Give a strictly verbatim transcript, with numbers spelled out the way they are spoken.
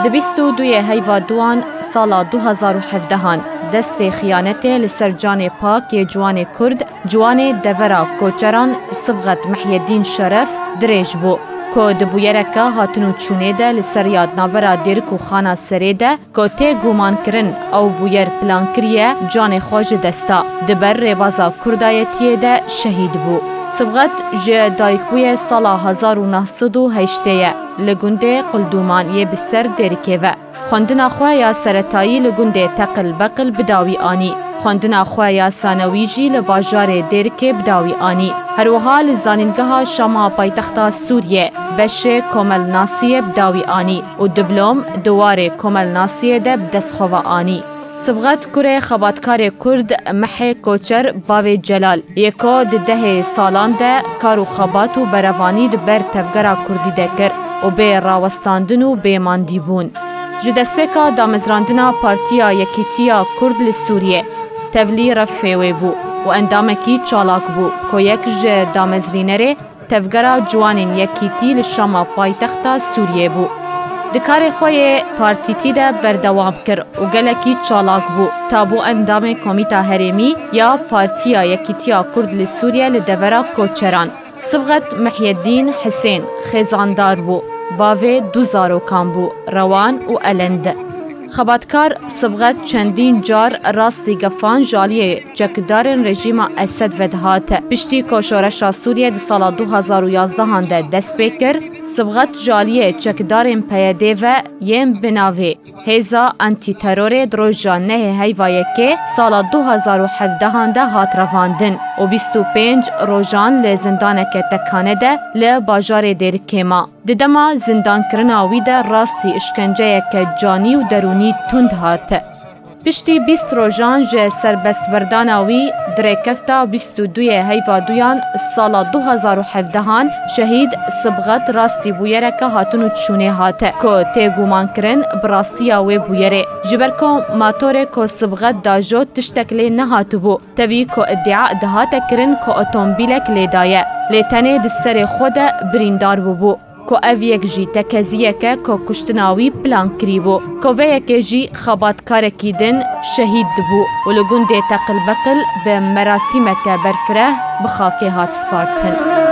Di bîst û duyê heyva duan sala du hezar û hevdehan destê xiyanetê li ser canê pak yê ciwanê Kurd, ciwanê devera koçeran Sibxet Mihyedîn Şeref dirêj bû, ku di bûyereke hatin û çûnê de li ser ya di navbera Dêrik û Xana Serê de, ku tê gumankirin ew bûyer plan kiriye canê xwe ji dest da, di ber rêbaza Kurdayetiyê de şehîd bû. Sibxet ji dayikbûyê sala hezar û neh sed û heştê ye, li gundê Quldûman yê bi ser Dêrikê ve. Xwendina xwe ya seretayî li gundê Teqil Beqil bi dawî anî. Xwendina xwe ya sanewî jî li bajarê Dêrikê bi dawî anî. Her wiha li Zanîngeha Şama paytexta Sûriyê beşê komelnasiyê bi dawî anî û diplom di warê komelnasiyê de bi dest xwe ve anî. Sibxet kurê xebatkarê Kurd Mehê Koçer bavê Celal yê ku di dehê salan de kar û xebat û berevanî di ber tevgera Kurdî de kir û bê rawestandin û bê mandîbûn. Ji destpêka damezrandina Partiya Yekîtiya Kurd li Sûriyê tevlî refê wê bû û endamekî çalak bû ku yek ji damezrînerê Tevgera Ciwanên Yekîtî li Şama paytexta Sûriyê bû. Di karê xwe yê partîtî de berdewam kir û gelekî çalak bû. Ta bû endamê Komîta Herêmî ya Partiya Yekîtiya Kurd li Sûriye li devera koçeran. Sibxet Mihyedîn Hisên xêzandar bû. Bavê du zarokan bû, Rewan û Elend. Xebatkar Sibxet çendîn car rastî gefan ji aliyê çekdarên rejîma Esed vedihate. Piştî ku şoreşa Sûriyê di sala du hezar û yazdehan de dest pê kir, Sibxet ji aliyê çekdarên P Y D ve yên bi navê Hêza Antîterorê di roja nehê heyva yekê sala du hezar û hevdehan de hat revandin û bîst û pênc rojan li zindaneke tekane de li bajarê Dêrikê ma. Di dema zindankirina wî de rastî îşkenceyeke canî û derûnî tund hat. Piştî bîst rojan ji serbestberdana wî, di rêkefta bîst û duyê heyva duyan sala du hezar û hevdehan şehîd Sibxet rastî bûyereke hatin û çûnê hate, ku tê gumankirin bi rastiya wê bûyerê. Ji ber ku matorê ku Sibxet dajo tiştek lê nehatibû, tevî ku îdia dihate kirin ku otomobîlek lê daye, lê tenê di serê xwe de birîndar bûbû. Ku ev yek jî tekeziyeke ku kuştina wî plan kirîbû, ku vê yekê jî xebatkarekî din şehîd dibû û li gundê Teqilbeqil bi merasîmeke berfireh bi xakê hat spartin.